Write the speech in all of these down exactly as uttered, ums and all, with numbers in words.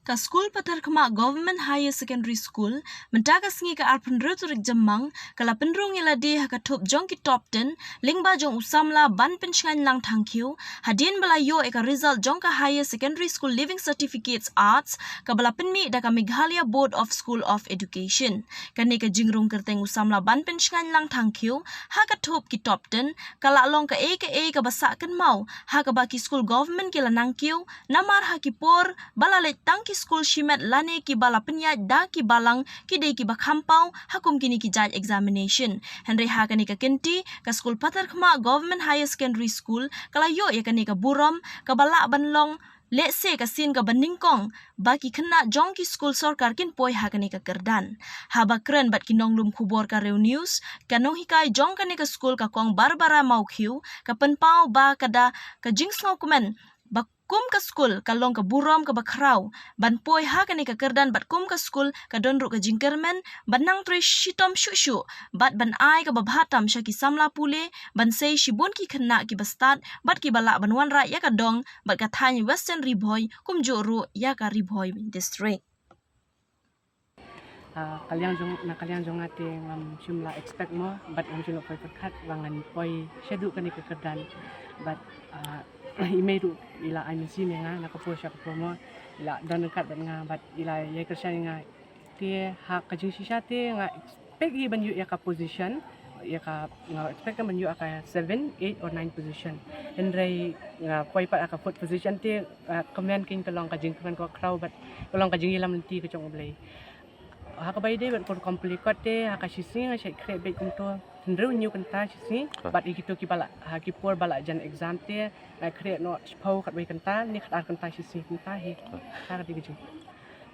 Ka skul Patharkhmah Government Higher Secondary School, mynta ka sngi ka arphew hynriew tarik Jymmang, ka la pynrung ïa lade ha ka thup jong ki top ten, lyngba jong u samla ban pynshngaiñ lang thangkhiew, hadien ba la ïoh ïa ka result jong ka Higher Secondary School Leaving Certificates Arts, kaba la pynmih da ka Meghalaya Board of School of Education. Kane ka jingrung kyrteng u samla ban pynshngaiñ lang thangkhiew ha ka thup ki top ten, ka la long kaei kaei kaba sah kynmaw ha kaba ki skul government ki la nang kiew, namar ha ki por ba la leit tang ki skul shimet lane kiba la pynïaid da ki balang ki dei kiba kham paw ha kum kine ki jait examination. Hynrei ha kane ka kynti, ka skul Patharkhmah Government Higher Secondary School ka la ïoh ïa kane ka burom kaba lah ban long lehse ka sien kaba nyngkong ba ki khynnah jong ki skul sorkar kin poi ha kane ka kyrdan. Haba kren bad ki nonglum khubor ka Rew News, ka nonghikai jong kane ka skul, ka Kong Barbara Mawkhiew, ka pynpaw ba ka da ka jingsngewkmen ba kum ka skul ka long ka burom kaba khraw ban poi ha kane ka kyrdan, bad kum ka skul ka don ruh ka jingkyrmen ban nang trei shitom shuh shuh bad ban ai kaba bha tam sha ki samla pule, ban sei shibun ki khynnah kiba stad bad kiba lah ban wanrah ïa ka dong bad ka thaiñ Western Ri Bhoi, kumjuh ruh ïa ka Ri Bhoi District. Ah, ka liang jong, na ka liang jong nga te ngam shym la expect mo, bad ngam shym la poi pyrkhat ba ngan poi shaduh kane ka kyrdan. Bad, ah, i mei ruh i la ai mynsiem ïa nga na ka por sha ka por mo, i la don ryngkat bad nga, bad i la ïai kyrshan ïa nga. Te ha ka jingshisha te nga expect hi ban ïoh ïa ka position, ïa ka, nga expect ban ïoh ïa ka seven, eight or nine position. Hynrei nga poi pat ïa ka fourth position te, ah, kmen kein ka long ka jingkmen kaba khraw bad ka long ka jingïalam lynti ka jong U Blei. Ha kaba ïadei bad ka rukom pule kot te, ha ka shisngi nga shait khreh beit kumto hynriew hynñiew kynta shisngi, bad ïa kito kiba la, ha ki por ba la jan exam te nga khreh noh shiphew khatwei kynta ne khatar kynta shisngi, kynta hi. Ha ka dei ka jing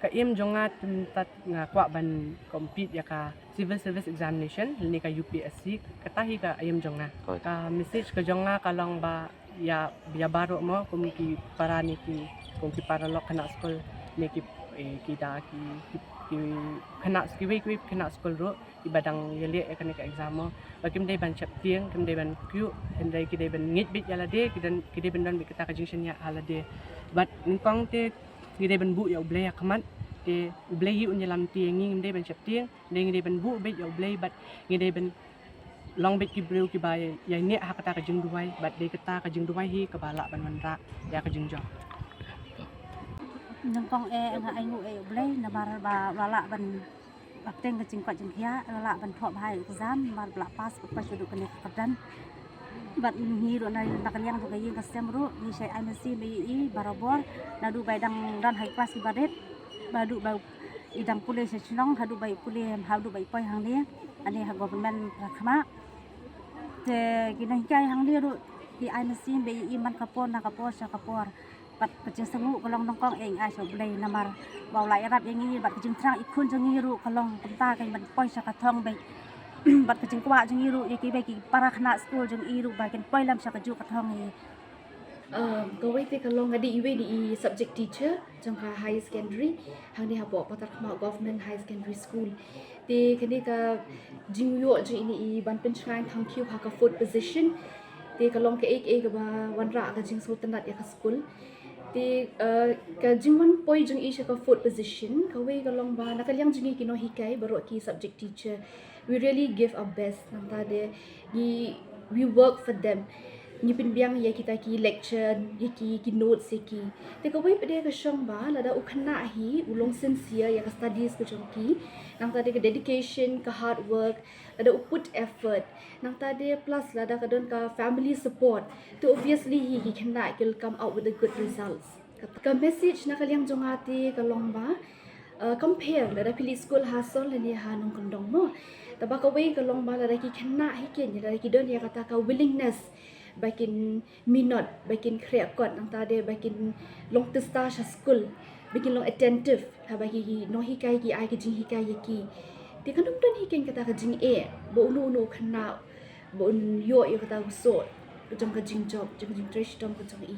Ka aim jong nga te mynta nga kwah ban compete ïa ka Civil Service Examination lane ka U P S C, kata hi ka aim jong nga. Ka message ka jong nga ka long ba ïa, ïa baroh mo, kum ki para ne ki, kum ki para lok khynnah skul ne ki, eh, ki da ki, ki, ki khynnah, kiwei kiwei khynnah skul ruh kiba dang ïaleh ïa kane ka exam mo, ba kim dei ban sheptieng, kim dei ban kyiuh, hynrei ki dei ban ngeit beit ïa lade, ki don, ki dei ban don beit kata ka jingshaniah ha lade. Bad nyngkong te ngi dei ban buh ïa U Blei ha khmat, te U Blei hi un ïalam lynti ïa ngi, ngim dei ban sheptieng, te ngi dei ban buh beit ïa U Blei bad ngi dei ban long beit ki briew kiba ïaineh ha kata ka jingduwai, bad dei kata ka jingduwai hi kaba lah ban wanrah ïa ka jingjop. Nyngkong eh nga ainguh ïa U Blei namar ba la lah ban, ba pdeng ka jingkoit jingkhiah la lah ban thoh bha ïa ka exam namar ba la pass, ba pass shaduh kane ka kyrdan. Bad ngi ruh na, na ka liang jong ka ïing ka sem ruh ngi shait ai mynsiem ïa i barabor, naduh ba i dang don ha ki klas kiba rit, ba haduh ba i dang pule sha shnong, haduh ba i pule, haduh ba i poi hangne, hangne ha government Patharkhmah. Te ki nonghikai hangne ruh ki ai mynsiem beit ïa i man ka por na ka por sha ka por. Bad ka jingsngewnguh ka long nyngkong eh ngi ai sha U Blei namar ba u la ïarap ïa ngi, bad ka jingthrang i khun jong ngi ruh ka long kumta, ka ban poi sha ka thong beit. Bad ka jingkwah jong ngi ruh ïa kiwei ki para khynnah skul jong i ruh ba kin poi lem sha kajuh ka thong hi. Um, kawei te ka long nga dei iwei na i subject teacher jong ka higher secondary hangne hapoh Patharkhmah Government Higher Secondary School. Te kane ka jingïoh jong i ne i ban pynshngaiñ thangkhiew ha ka fourth position, te ka long kaei kaei kaba wanrah ka jingsngewtynnat ïa ka skul. Te, uh, ka jingwan poi jong i sha ka fourth position, kawei ka long ba na ka liang jong ngi ki nonghikai baroh ki subject teacher, we really give our best. Nangta de ngi, we work for them. Ngi pynbiang ïa kita ki lecture, ïa ki, ki notes ïa ki. Te kawei pat de ka shong ba lada u khynnah hi u long sincere ïa ka studies ka jong ki, nangta de ka dedication, ka hard work, lada u put effort, nangta de plus lada ka don ka family support, te obviously hi ki khynnah ki will come out with the good results. Ka message na ka liang jong nga te ka long ba, uh, compare lada phi leit skul ha sor lane ha nongkyndong mo. Tangba kawei ka long ba lada ki khynnah hi kin, lada ki don ïa kata ka willingness ba kin minot, ba kin khreh kot, nangta de ba kin long tyngshaiñ sha skul, ba kin long attentive haba ki, ki nonghikai ki ai ka jinghikai ïa ki. Te kan ym don hi kin kata ka jingeh ba uno uno u khynnah ba un ïoh ïa kata ka soh jong ka jingjop, jong ka jingtrei shitom ka jong i.